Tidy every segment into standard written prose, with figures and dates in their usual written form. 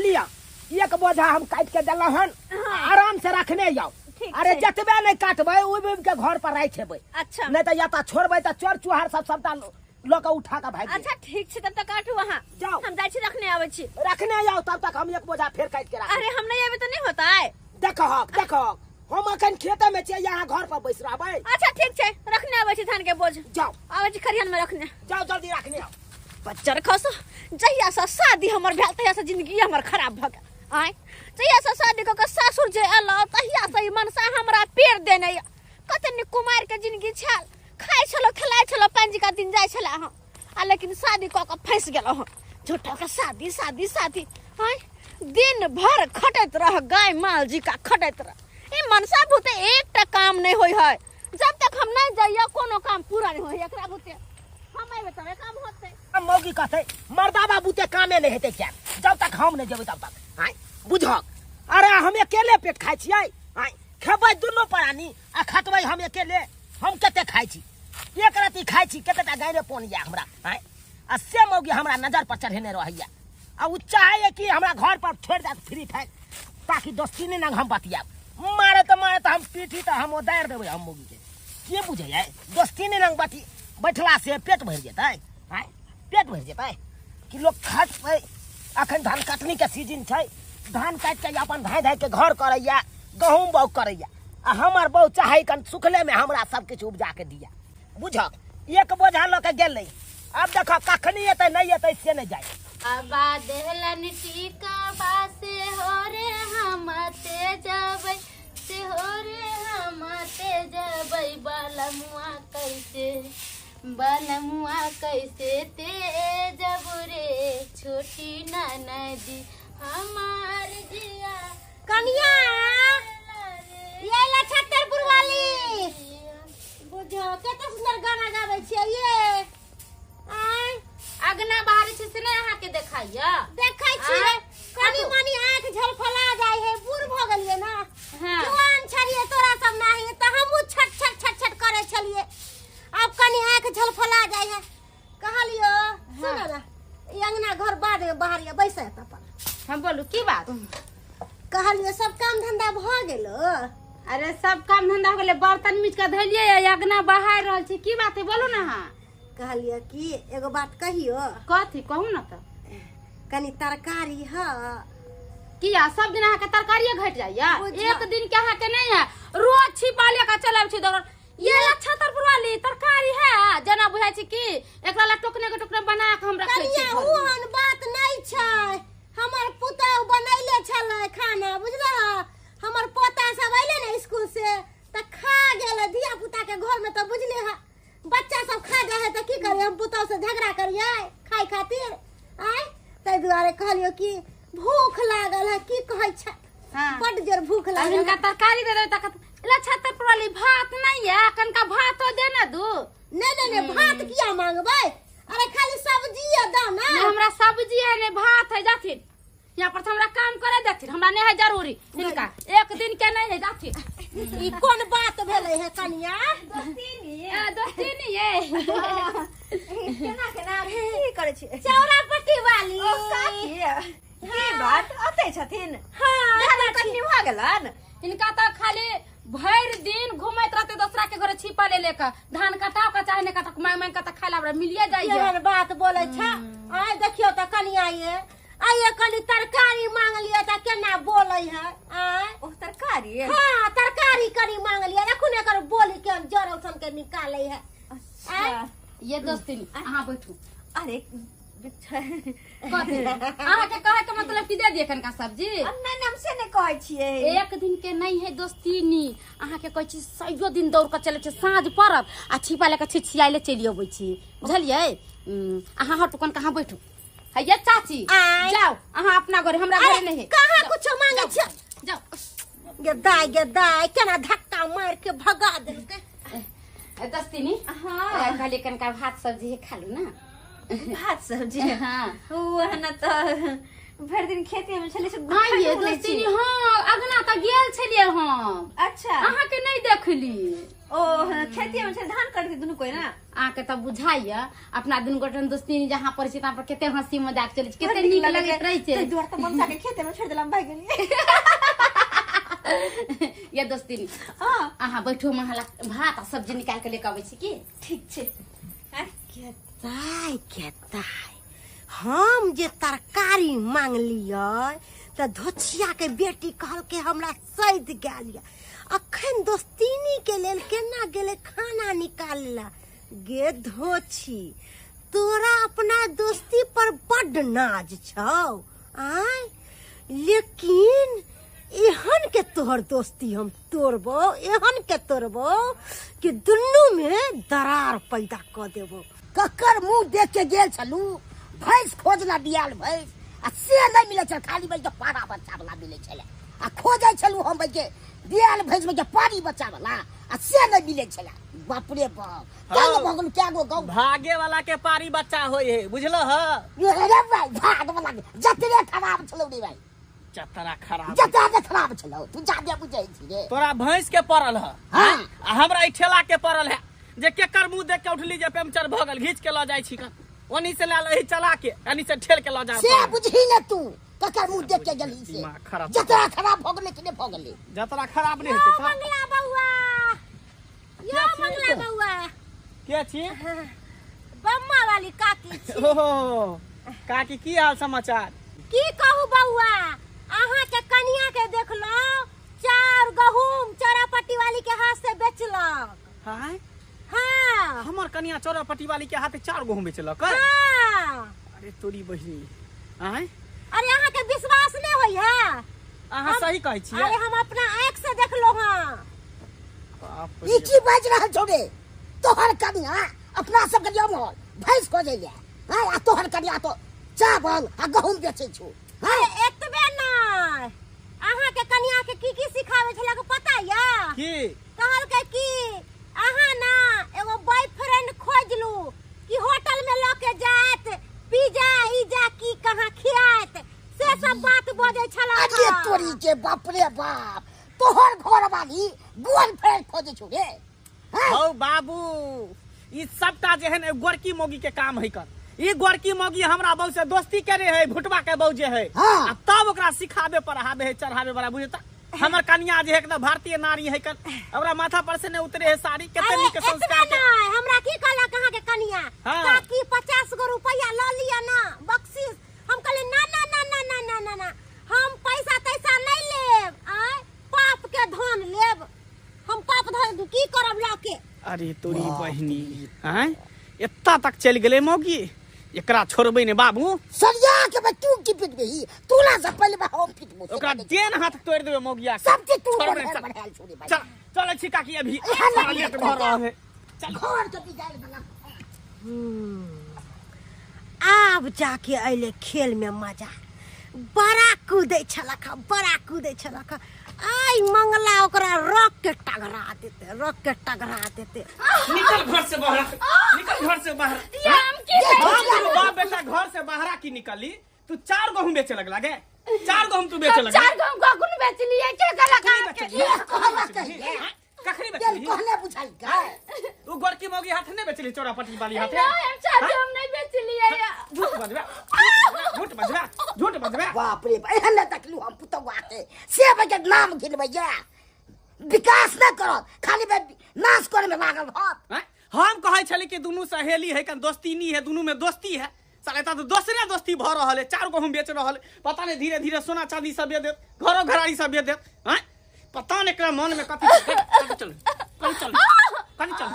लिया एक बोझा हम काट के देलहुँ हन, आराम से रखने जाओ। अरे जतबे नहीं काटबै उबि उबि के घर पर राखि हेबै। अच्छा। नहीं तो या तो छोड़बै तो चोर चुहार सब सबटा लऽ के उठा के भागि। अच्छा ठीक छै, तब तक काटू अहाँ। जाओ। हम जाइ छी रखने आबै छी। रखने जाओ, तब तक हम एक बोझा फेर काटि के राखब। अरे हम नहीं आबै तऽ नहीं होतै। देखहक देखहक, हम अखन खेते में छियै, यहाँ घर पर बैस रहबै। अच्छा ठीक छै, रखने आबै छी धान के बोझ। जाओ। आबै छी खरिहान में रखने। जाओ जल्दी रखने आओ। बच्चर खस, जहिया से शादी हमर भेल तहिया से जिंदगी हमर खराब भऽ गेल। आँय, जहिया से शादी कऽ के सासुर जे एलहुँ तहिया से ई मनसा हमरा पेड़ देने यऽ। कते नीक कुमारि के जिंदगी छल, खाइ छलहुँ खेलाइ छलहुँ, पंजिका दिन जाइ छलै हम, आ लेकिन शादी कऽ के फँसि गेलहुँ हम। झूठा के शादी शादी शादी। आँय, दिन भर खटैत रह, गाय माल जिका खटैत रह। ई मनसा भूते एकटा काम नहीं होय है, जब तक हम नहीं जाइए कोनो काम पूरा नहीं होय। एकरा भूते हम अयबै तबे काम होतै। हम मौगी कहतै मर्दाबा बूते कामे नहीं हेतै क्या, जब तक हम नहीं जेबै तब तक। आँय बुझक, अरे हम अकेले पेट खाइ छियै। आँय खेबै दुनू प्राणी आ खटबै हम अकेले। हम कते खाइ छी, एक रत्ती खाइ छी, कतेटा गायरे पोन या हमरा। आँय आ से मौगी हमरा नजर पर चढ़ेने रहैया, आ उ चाहैया कि हमरा घर पर छोड़ि देत फ्री फायर, ताकि दोस्ती नहि नंग हम बतियाब। मारे तऽ मारे तऽ हम पीठी तऽ हम उतारि देबै हम मौगी के। के बुझैया दोस्ती नहि नंग बती बैठला से पेट भरि जेतै। आँय पेट भरि जेतै कि लोक खटतै। अखन धान कटनी के सीजन छै, धान काटि के अपन धाय धाय के घर करैया, गहूँम बाउग करैया, आ हमर बहू चाहै कन सुखले में हमरा सब किछु उपजा के दिया। बुझक एक बोझा लऽ के गेलै, आब देखऽ कखनी एतै नहीं एतै से नहीं जाय। अबा देहलन टीका बासे हो रे हम ते जबै, से हो रे हम ते जबै, बलमुआ कैसे बलमुआ कैसे ते जब रे छोटी ननदी हमार जिया। कनिया ये ला छत्तरपुर वाली, बुझो कते सुंदर गाना गाबै छियै ये। आय अगना बाहर छै से नहि अहाँके देखाइया? देखै छियै, कनी मनी आँख झलफला जाइ है, बूढ़ भऽ गेलियै ना। हाँ। जुआन छलियै तोरा सब नाही तऽ हमहूँ छट छट छट छट करै छलियै, आब कनी आँख झलफला जाइ है। कहलियो सुन ना, ई अंगना घर बाद में बाहर या बैसै अपन। हम बोलू की बात? कहलियो सब काम धंधा भऽ गेलो? अरे सब काम धंधा हो गेलै, बर्तन मीच के धैलियै, अंगना बहारि रहल छी, की बात है बोलू ना अहाँ। कहलियो कि एगो बात कहियो। कथी कहू ना तऽ। कनी तरकारी ह। किया सब दिन अहाँके तरकारिये घटि जाइया? एक दिन के अहाँके नहीं है, रोज छिपा ले के चलाबै छी दौड़। ये छतरपुर वाली तरकारी है, जेना बुझाइ छै कि एकरा ला टोकने के टोकने बना के हम रखै छी। कनिया ओहन बात नहीं छै, हमर पुतहु बनैले छलै खाना बुझलह, हमर पोता सब अयलै ने स्कूल से तऽ खा गेलै। धिया पुता के घर में तऽ बुझले है बच्चा सब खा जाइ है तऽ की करियै हम, पुतहु से झगड़ा करियै खाय खातिर? आँय ताहि दुआरे कहलियो कि भूख लागल है, की कहै छै। हाँ। बड जोर भूख लागल। हिनका तरकारी दे देबै तऽ ला छतरपुर वाली भात नहीं है, कनका भातो दे ना दू। नहीं नहीं नहीं, भात किया मांगबै? अरे खाली सब्जी है दो ना। नहीं, हमरा सब्जी है नहीं भात है, जाथिन यहाँ पर हमरा काम करे देथिन, हमरा नहीं है जरूरी हिनका, एक दिन के नहीं है जाथिन। ई कोन बात भेलै है कनिया? दोस्ती नहीं है। केना केना की करै छी? चौरापट्टी वाली। ओ काकी, की बात अतै छथिन? हाँ, धान कटनी भऽ गेलन? हिनका तऽ खाली भरि दिन घुमैत रहते दोसरा के घरे छिपा ले लेके, धान कटाव के चाहे नहीं कटाव, मांग मांग के तऽ खाय ला मिलिए जाइए। एहन बात बोलै छ। आय देखियो तऽ कनिया ये, आइए कनी तरकारी मांगलियै तऽ केना बोलै है। आय ओ तरकारी? हाँ तरकारी कनी मांगलियै, एखन एकर बोली के जरल सन के निकालै है। अच्छा ये दोस्ती अहाँ बैठू। अरे कथी अहाँके कहे के मतलब कि दे दिए कनका सब्जी? नहीं हम से नहीं कहै छियै। एक दिन के नहीं है दोस्तीनी, अहाँके कहै छी सैयो दिन दौड़ के चलै छै, साँझ पड़त आ छिपा लए के छिछियाइले चलि अबै छी, बुझलियै? अहाँ हटू कनका, अहाँ बैठू। हैया चाची जाओ अहाँ अपना घरे, हमरा घरे नहीं है। कहाँ कुछो मांगे छियै? जाओ। गे दाय गे दाय, केना धक्का मार के भगा देलकै। दोस्तीनी हाँ। कहलियै कनका भात सब्जी खा लू ना। भात सब्जी? हाँ। ओ ना तऽ भरि दिन खेते में छलियै से हाँ ये खाइतो नहि दोस्ती छी। हाँ अगना तऽ गेल छलियै हम। अच्छा। अहाँके नहि देखली। ओ हाँ, खेते में छलै धान कटै दुनू कोइ ना। अहाँके तऽ बुझाइया अपना दुनू गोटे दोस्ती जहाँ पर छी तहाँ पर कते हंसी मजाक चलै छै, बड़ कते नीक लगैत रहै छै। ताहि दुआरे तऽ मनसा के खेते में छोड़ि देलहुँ भागि गेलियै। ये दोस्ती हाँ अहाँ बैठो, हम अहाँ ला भात आ सब्जी निकाल के लेके अबै छी की? ठीक छै। आँय, केताय केताय हम जे तरकारी मांगलियै तऽ धोछिया के बेटी कहलकै हमरा सैद गेल यऽ। अखन दोस्तीनी के लेल केना गेलै खाना निकाले ला? गे धोछी, तोरा अपना दोस्ती पर बड्ड नाज छौ आय, लेकिन एहन के तोहर दोस्ती हम तोड़बो, एहन के तोड़बो कि दुनू में दरार पैदा कऽ देबो। ककर मुंह देख के गेल छलू भैंस खोजला दियाल भैंस आ से नहीं मिले छल, खाली बैठ के पारा बच्चा वाला मिले छले आ खोजे छलू हम बैठ के दियाल भैंस में के पानी बच्चा वाला आ से नहीं मिले छले। बाप रे बाप, तंग भऽ गेलू क्या गो गाँव। भागे वाला के पारी बच्चा होय है, बुझलो ह? अरे भाई भाग वाला के जतरे खराब छलौ रे भाई, जतरा खराब, जतरा के खराब छलौ, तू जादे बुझै छी रे। तोरा भैंस के पड़ल ह? हाँ। आ हमरा ई ठेला के पड़ल है जे केकर मुंह देख के उठली जे पंचर भ गेल, घींच के ल जाय छी कन ओनी से लाल एही चला के एनी से ठेल के ल जा। से बुझी ने तू ककर मुंह देख के गेली से? दिमाग खराब। जतरा खराब भ गेलै कि नहि भ गेलै? जतरा खराब नहीं हेतै तऽ। मंगला बौआ, यो मंगला बौआ। के छी? बम्मा वाली काकी छी। ओहो काकी, की हाल समाचार? की कहू बौआ, अहाँ के कनिया के देखलहुँ चाउर गहूम चौरापट्टी वाली के हाथ से बेचलक। हाय। हाँ। हमर कनिया चौरापट्टी वाली के हाथ चाउर गहूम बेचलक? हाँ। अरे तोरी बहिनी, आय। अरे अहाँ के विश्वास नहीं होई है? अहाँ सही कहै छियै? अरे हम अपना आँख से देखलहुँ हँ। बाप ई रे। की बाजि रहल छौ रे? तोहर कनिया अपना सबके लिए उम्हर भैंस खोजै ले हाँ, आ तोहर कनिया तो चावल आ गहूम बेचै छौ। हाँ? अरे एतबे नहि, अहाँ के कनिया के की की सिखाबै छलै पता या? की? कहलकै कि अहाँ ना एगो बॉयफ्रेंड खोजलू कि होटल में लऽ के जायत, पिज्जा इजा की कहाँ खियात, से सब बात बजै छला। अरे तोरी के बाप रे बाप, तोहर घर वाली गर्लफ्रेंड खोजै छौ रे? हाँ? हौ बाबू, ई सबटा जे है ने गोरकी मौगी के काम है कर। ई गोरकी मौगी हमरा बहू से दोस्ती करे है, भुटवा के बहू जे है। हाँ। आ तब ओकरा सिखाबे पढ़ाबे है, चढ़ाबे बड़ा बुझता। हमर कनिया जे है एकदम भारतीय नारी है कन, ओकरा माथा पर से नहीं उतरे है साड़ी, कते अरे नीक संस्कार एतबे के। नहि, हमरा की कहलक अहाँ के कनिया? हाँ। काकी 50 गो रुपया लऽ लिअ ना बख्शीश। हम कहलियै ना ना ना ना ना ना ना ना, हम पैसा तैसा नहीं लेब, आय पाप के धन लेब, हम पाप धन की करब लऽ के। अरे तोरी बहिनी, आँय एत्ता तक चलि गेलै मौगी, एकरा छोड़बै ने बाबू। सरिया के बे तू की पिटबही? तोरा से पहिले बे हम पिटबो। ओकरा देन हाथ तोड़ि देबै मौगिया के। सब चीज तू छोड़बै बढ़ायल चल। बढ़ायल छौ रे भाई। चल चलै छी काकी, अभी एहन सारा लेट भऽ रहल है। चल। घर के बिगाड़ देलक। आब जाके अइले खेल में मजा। बड़ा कूदै छलक, बड़ा कूदै छलक। आइ मंगला ओकरा रख के टगरा देते, रख के टगरा देते। निकल घर से बाहर, निकल घर से बाहर। हम की हम तोर बाप बेटा घर से बाहरा की निकली? तू चार गहूम बेचे लगला गे, चार गहूम तू बेचे लगला। चार गहूम कखन बेचलियै? के कहलक अहाँके? कखनी तेल बेचली? कहने बुझाइ का? तू गोरकी मौगी हाथ नहीं बेचली, चौरापट्टी वाली हाथे? नहीं, हम चार गहूम नहीं बेचलियै। झूठ बजबे, झूठ बजबे, झूठ बजबे। बाप रे बाप, एहन नहि देखलू हम पुतौआ के, से बजे नाम घिनबैया, विकास नहि करत, खाली बे नाश करे में लागल रहत। हैं? हम कहै छली कि दुनू सहेली है कन दोस्ती नहीं है, दुनू में दोस्ती है। साले एतऽ तऽ दोसरे दोस्ती भऽ रहल है, चार गहूम बेच रहल है, पता नहीं धीरे धीरे सोना चांदी सब बेच देत, घरो घरारी सब बेच देत। हैं? पता नहीं एकरा मन में कथी छै। कथी चल, कथी चल, कथी चल,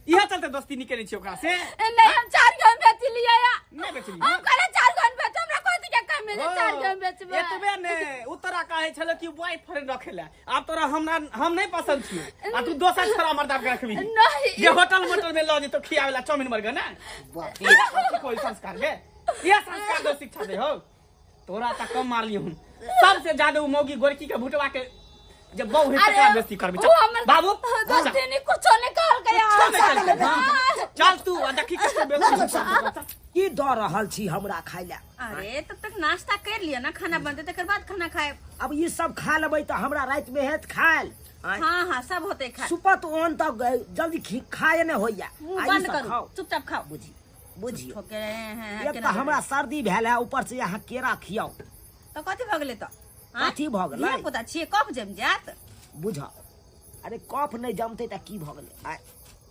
इहे चलते दोस्ती नहीं केने छी ओकरा से। नहीं, हम चार गहूम बेचलियै। नहीं बेचलियै? हम कहलियै चार गहूम बेच, हमरा कथी के कमी छै? चार गहूम बेचबै। एतबे ने उतरा कहै छलै कि बॉयफ्रेंड रखे ला, आब तोरा हमरा हम नहीं पसंद छियौ, आ तू दोसर छोरा मर्दा के रखबी नहीं। जे होटल मोटल में लऽ जेतौ खियावे ला चाउमीन बर्गर ना। बाप रे। कथी कोई संस्कार गे, इहे संस्कार दो शिक्षा दे हो। तोरा त कम मारलियौ हन, सबसे ज्यादा उ मौगी गोरकी के भुटवा के जब बहु है अरे, तकरा बेइज्जती करबी। उ चल, हमर बाबू, दोस्ती नहीं कुछो नहीं कहलकै। चल, चल, चल, चल तू, आ देखी कते बेइज्जती। की द रहल छी हमरा खाय ला? अरे तब तक नाश्ता कर लिया ना, खाना बनते तकर बाद खाना खाए। अब ई सब खा लेबै त हमरा रात में हेत खायल। हां हां सब होते खाए। सुपत ओन त जल्दी खाए ने होइया। मुंह बंद करू, चुपचाप खाओ। बुझी बुझियो ठोके हैं। एक त हमरा सर्दी भेल है, ऊपर से यहाँ केरा खियाओ। तो कथि भ गेलै? त कथि भ गेलै? धिया पुता छियै, कफ जम जात। बुझ, अरे कफ नहीं जमते त की भ गेलै?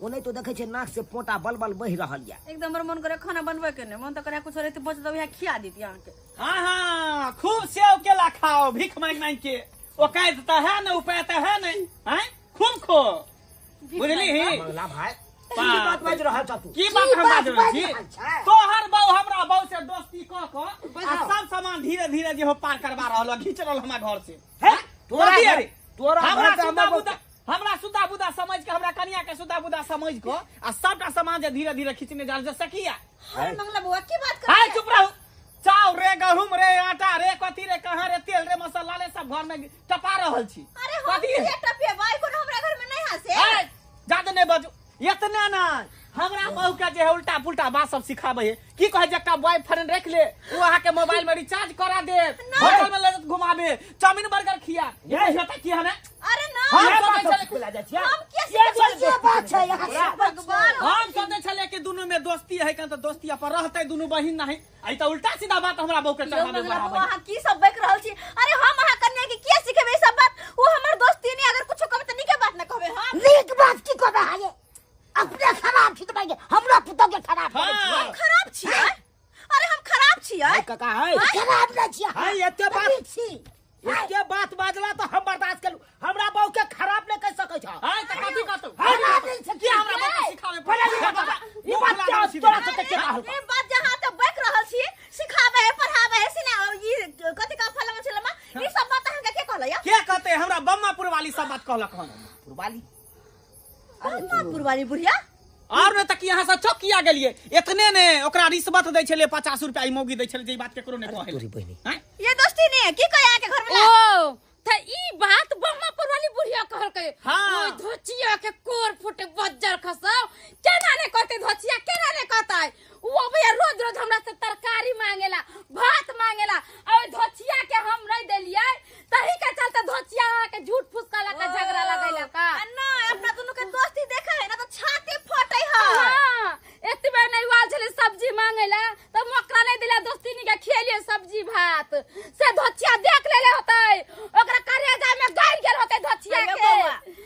ओने तो देखै छै नाक से पोटा बलबल बहि रहल या। एकदम हमर मन करे खाना बनबै के नहीं, मन त करे कुछ रहते बच दब, यहाँ खिया देती अहाँ के। हां हां खूब सेव केला खाओ भीख मांग मांग के। औकात त है न, उपाय त है नहीं, हैं खूब खो। बुझली ही मंगला भाई की बात बाज रहल छ तू? की बात हम बाज रहल छी? तोहर बहू हमरा बहू से दोस्ती क क आ सब सामान धीरे धीरे जे हो पार करवा रहल, घीच रहल हमरा घर से। हैं तोरा तोरा हमरा सुधा बुदा समझ के, हमरा कनिया के सुधा बुदा समझ के आ सबटा सामान जे धीरे धीरे खींचने जा रहल सकिया। अरे मंगला बुआ की बात कर? हाय चुप रहू। चाउर रे, गहूम रे, आटा रे, कथी रे, कहां रे, तेल रे, मसाला रे, सब घर में टपा रहल छी। अरे हम के टपेबै? कोनो हमरा घर में नहीं हसे। ए जादे नहीं बाजू। इतना ना हमरा बहू के जे है उल्टा पुल्टा बात सब सिखाबै है। की कहे जे एकटा बॉयफ्रेंड रख ले, उ अहाँ के मोबाइल में रिचार्ज करा दे, होटल में ले जात घुमाबे, चाउमीन बर्गर खिया। ये होता की हने? अरे ना हम सोचै छले हम के बात छै यहाँ भगवान। हम सोचै छले कि दुनू में दोस्ती है, कन त दोस्ती पर रहतै दुनू बहिन नहीं। आई त उल्टा सीधा बात हमरा बहू के चढ़ावे बराबर। अहाँ की सब बक रहल छी? अरे हम अहाँ कन्या के की सिखेबै सब बात? उ हमर दोस्ती नहीं, अगर कुछो कहबै त नीके बात न कहबै। हम नीक बात की कहबै? हाये अपने खराब छी त भाई हमरा पुतौ के खराब। हम खराब छियै? अरे हम खराब छियै काका? है खराब न छियै। है एते बात छी, एते बात बाजला त हम बर्दाश्त करू। हमरा बहू के खराब नहीं कह सकै छ। हां त कथि कहतौ? खराब नहीं छ की हमरा बहू के सिखावे पड़े? ई बात तोरा से के कहल? ई बात जहां त बक रहल छी, सिखावे है पढ़ावे है सिना ई कथि का फलमा छलमा ई सब बात अहाँ के कहल या? के कहते? हमरा बम्मापुर वाली सब बात कहलक हन। पुरवाली? बम्मापुर वाली बुढ़िया? और ने तक यहाँ से चौकिया गेलिए। इतने ने ओकरा रिश्वत दै छले 50 रुपया, ई मौगी दै छले जे ई बात केकरो ने कहल। तोरी बहिनी ये दोस्ती नहीं है की कहे अहाँ के घर में? ओ त ई बात बम्मापुर वाली बुढ़िया कहलकै। हां ओइ धोचिया के कोर फुटे बज्जर खसाव केना ने कहते, धोचिया केना ने कहतै? उ अबैया रोज रोज हमरा से तरकारी मांगेला, भात मांगेला, और धोचिया के हम नहीं देलियै तही के चलते धोचिया के झूठ फुसका लगा झगड़ा लगैला का। ना अपना दुनू के दोस्ती देखे है ना त छाती फटे है। हां एतबे नहीं वाल छले सब्जी मांगेला त मोकरा नहीं देला, दोस्तीनी के खिएलिए सब्जी भात से धोचिया देख लेले होतै, ओकरा करेजा में गाड़ गेल होतै धोचिया के।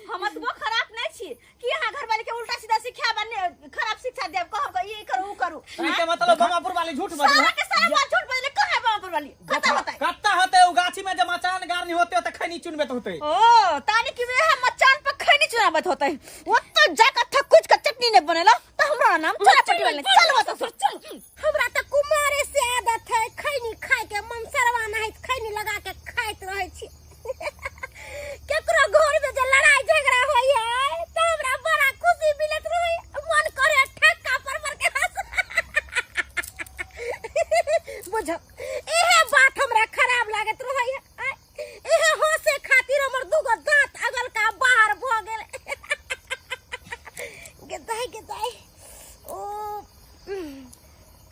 हम अतबो खराब नहीं छी कि अहाँ घर वाले के उल्टा सीधा सिखा बने खराब शिक्षा देब, कहब ई करू उ करू। ई के मतलब बम्मापुर वाली झूठ बजले? सारा के सारा बात झूठ बजले। कहां बम्मापुर वाली? कत्ता होतै? कत्ता होतै? उ गाछी में जे मचान गारनी होते त खैनी चुनबे होतै। ओ तानी कि वे मचान पर खैनी चुनाबत होतै। ओत जाके थकुच के चटनी ने बनेला त हमरा नाम चला पटी वाले। चल ससुर चल। हमरा त कुमारे से आदत है खैनी खाय के, मन सरवा नहीं खैनी लगा के खाइत रहै छी। केकरो घर में जे लड़ाई झगड़ा होय है त हमरा बड़ा खुशी मिलत रहे, मन करे ठक्का पर पर के हंस। बुझ इहे बात हमरा खराब लागत रहे है। इहे हंसे खातिर हमर दुगो दांत अगल का बाहर भ गेल। गेदाई गेदाई ओ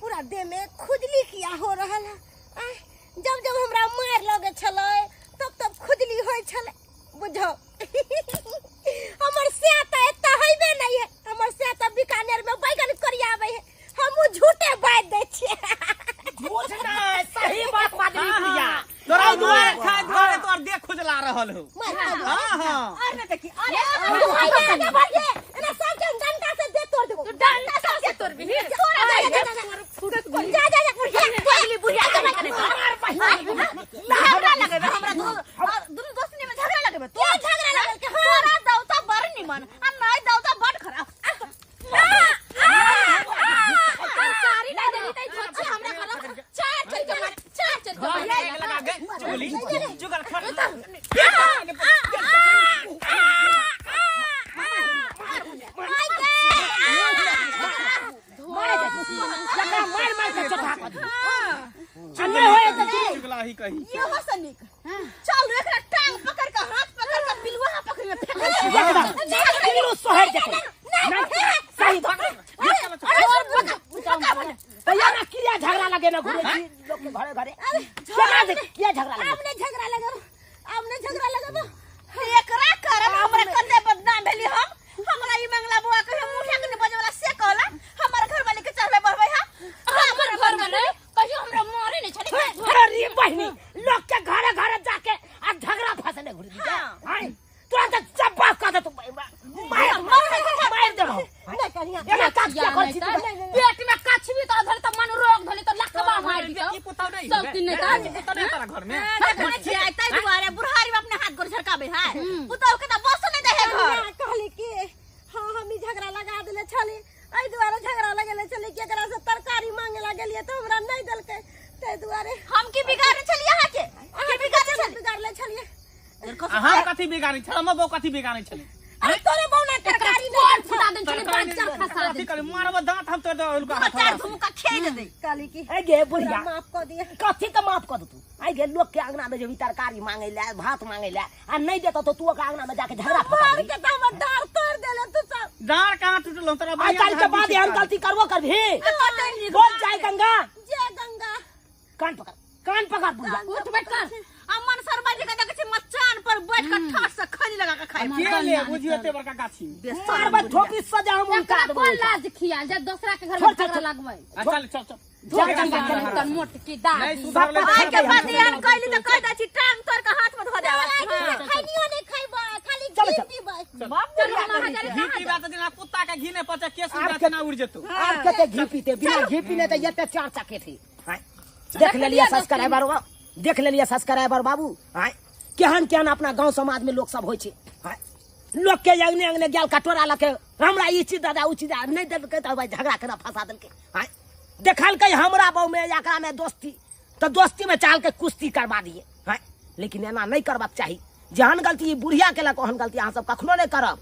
पूरा देह में खुजली किया हो रहल है। जब जब हमरा मार लगे छलै तब तब खुजली होय छलै। बुझो हमर से त एता होइबे नहीं है, हमर से त बीकानेर में बैगन करियाबै है, हम झूठे बाज दै छियै। झूठ नहीं, सही बात बाजली प्रिया। तोरा दुआरे खाय दुआरे तोर देह खुजला रहल हो। हां हां और न त की? अरे अरे भाई एना सब के डंडा से दे तोड़ देबो, डंडा से तोड़बी। तोरा जा जा जा जा बुढ़िया बुढ़िया के झगड़ा लगेबे हमरा दुनू दोस्ती में झगड़ा लगेबे। तो झगड़ा लगल के तोरा दाउ त बड़ निमन आ नहीं दाउ त बड़ खराब। तरकारी नहीं देली त धोची हमरा खराब। चार चल के मार, चार चल के मार। लगा गए चुगली चुगल खर। मार मार के चोटा कर दी। नहीं होए त चुगला ही कही। इहो से नीक चल एकरा टांग पकड़ के हाथ पकड़ के बिलुआ पकड़ में फेंक दे। एकदम बिल्लू सोहर जेतै। नहीं सही अरे पकड़ पकड़ तैयार ना लगेने घुरै छी लोक के घरे घरे केना देख किया झगड़ा लगे आब नहि झगड़ा लगब, आब नहि झगड़ा लगब। एकरा कारण हमरा कते बदनाम भेली हम। हमरा ई मंगला बुआ कहियो मुँह के नहीं बजवला से कहला हमर घर वाले के चढ़बे बढ़बे हा। हमर घर वाले कहियो हमरा मारे नहीं छली। अरे बहिनी लोग के घरे घरे जाके आ झगड़ा फंसने घुरी दी हां तोरा त चप्पा कह दे तू मार मार देबो। नहि कनिया एना काज किया करै छी तू? पेट में कछबी तो धरे त मन रोग धरे त लकवा मार दियो। की पुतौ नहीं सब दिन नहीं की पुतौ नहीं तोरा घर में? देखने छियै ताहि दुआरे बुढ़ारी में अपने हाथ गोड़ झड़काबे है। पुतहु के त बस नहीं दे है घर। कनिया कहली कि हाँ हम ई झगड़ा लगा देले छली, एहि दुआरे झगड़ा लगेले छली कि एकरा से तरकारी मांगे ला गेलियै तऽ हमरा नहि देलकै, ताहि दुआरे। हम की बिगाड़ने छलियै अहाँ के? अहाँ की बिगाड़ने छलियै? बिगाड़ले छलियै। हम कथी बिगाड़ै छल? हमर बहू कथी बिगाड़ै छलै? अरे तोरे बहू ने तरकारी कोन नहि फुटा देन छली बाजार खसा कथी दे। करी मारब दांत हम तोड़ दे उनका हाथ। चार धुमका खेल दे। कहली कि ए गे बुढ़िया माफ कऽ दिअ। कथी के माफ कऽ दे तू? आई गे लोग के अंगना में जेबी तरकारी मांगे ले भात मांगे ले आ नहीं देतो तो तू ओकरा अंगना में जाके झगड़ा फंसा मार देबी। के तऽ हमर डाँड़ तोड़ि देले तू सब। डाँड़ कहाँ टूटल तोरा? आइ काल्हि के बाद एहन गलती करबो करबी? बोल जय गंगा। जय गंगा। कान पकड़, कान पकड़ बुढ़िया। उठ बैठ कर। अमन शर्मा जी के देखै छी मचान पर बैठ के ठाठ से खनी लगा के खाइ। के ले बुझियो एते बड़का गाछी मारबै ठोकी सजा हम उनका एकरा देबो। कोन लाज खियाल जब दोसरा के घर में छोड़, छोड़, झगड़ा लगबै? चल चल चल। जय गंगा चल। त मोट की नहीं दादी सुधरलै। आइ के बाद एहन कैली तऽ कहि दै छी टांग तोड़ के हाथ में धऽ देबै। खैनियो नहि खैबै, खाली चल, घी चल। पीबै। चल हम अहाँ जाने घी कहाँ पीबा तऽ जेना कुत्ता के घी नहि पचै केस आब उड़ा तेना उड़ि जेतौ। आब कते घी पीते? बिना घी पीने तऽ एते चार चके थी। देख लेलियै सब्सक्राइबर, देख लेलियै सब्सक्राइबर बाबू। आँय केहन केहन अपना गांव समाज में लोग सब होइ छै। आँय लोग के अंगने अंगने गेल कटोरा लके हमरा ई चीज दादा उ चीज नहीं देलकै तऽ भाई झगड़ा केना फंसा देलकै। आँय देखलकै हमरा बहू में एकरा में दोस्ती तऽ दोस्ती में चाल के कुश्ती करवा दिए। आँय लेकिन एना नहीं करबाक चाही। जेहन गलती ई बुढ़िया केलक ओहन गलती अहाँ सब कखनो नहीं करब।